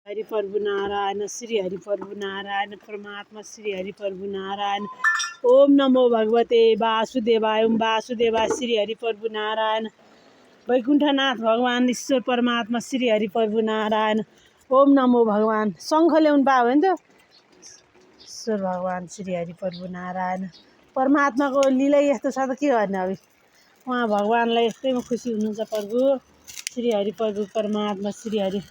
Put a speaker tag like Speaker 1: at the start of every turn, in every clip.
Speaker 1: हरि प्रभु नारायण श्री हरि प्रभु नारायण परमात्मा श्री हरि प्रभु नारायण। ओम नमो भगवते वासुदेवाय। ओम वासुदेवाय श्री हरि प्रभु नारायण। वैकुंठनाथ भगवान ईश्वर परमात्मा श्री हरि प्रभु नारायण। ओम नमो भगवान। शङ्ख ल्याउनु पायो भने त ईश्वर भगवान श्री हरि प्रभु नारायण। परमात्माको लीला यस्तो छ त के गर्ने। अब उहाँ भगवानलाई यस्तैमा खुसी हुनुहुन्छ प्रभु श्री हरि प्रभु परमात्मा श्री हरि।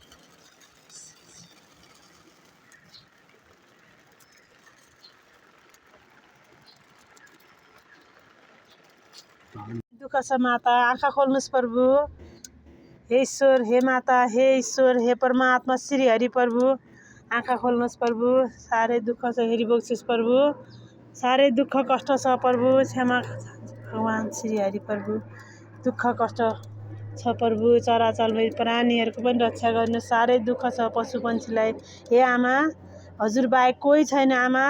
Speaker 1: दुःख छ माता, आँखा खोल्नुहोस् प्रभु। हे ईश्वर, हे माता, हे ईश्वर, हे परमात्मा श्री हरि प्रभु, आँखा खोल्नुहोस् प्रभु। साह्रै दुःख छ, हेरिबक्सियोस् प्रभु। साह्रै दुःख कष्ट छ प्रभु, क्षमा भगवान श्री हरि प्रभु। दुःख कष्ट छ प्रभु, चराचरमै प्राणीहरूको पनि रक्षा गर्नु। साह्रै दुःख छ पशु पन्छीलाई। हे आमा, हजुर बाहेक कोही छैन आमा।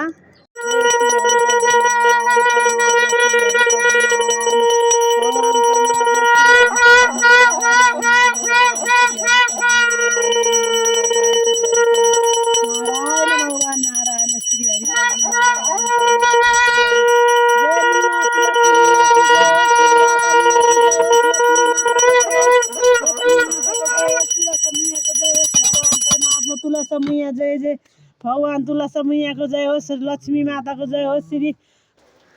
Speaker 1: तुलसा मैया जय जय भगवान। तुलसा मैयाको जय होस्। लक्ष्मी माताको जय होस्। श्री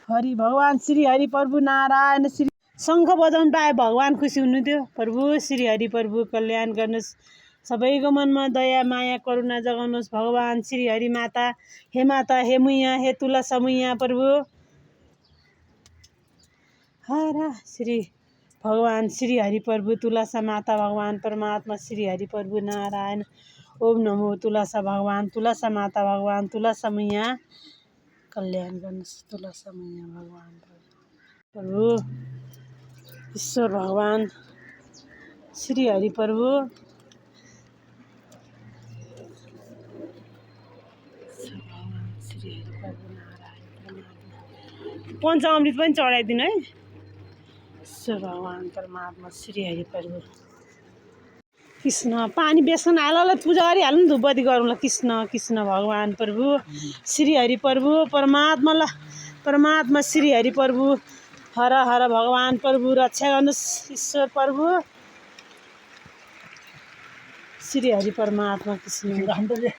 Speaker 1: हरि भगवान श्री हरि प्रभु नारायण। श्री शङ्ख बजाउनु पाए भगवान खुसी हुनुहुन्थ्यो प्रभु श्री हरि प्रभु। कल्याण गर्नुहोस्, सबैको मनमा दया माया करुणा जगाउनुहोस् भगवान श्री हरि माता। हे माता, हे मैया, हे तुलसा मैया प्रभु। हर श्री भगवान श्री हरि प्रभु तुलसा माता भगवान परमात्मा श्री हरि प्रभु नारायण। ओम नमो तुलसा भगवान, तुलसा माता भगवान, तुलसा मैया कल्याण गर्नुहोस्। तुलसा मैया भगवान प्रभु ईश्वर भगवान श्री हरि प्रभु। पञ्चामृत पनि चढाइदिनु है ईश्वर भगवान परमात्मा श्री हरि प्रभु। कृष्ण पानी बेसन हाल पूजा गरिहाल्नु, धुपबत्ती गरौँला। कृष्ण कृष्ण भगवान प्रभु श्री हरि प्रभु परमात्मा परमात्मा श्री हरि प्रभु। हर हर भगवान प्रभु, रक्षा गर्नुहोस् ईश्वर प्रभु श्री हरि परमात्मा कृष्ण।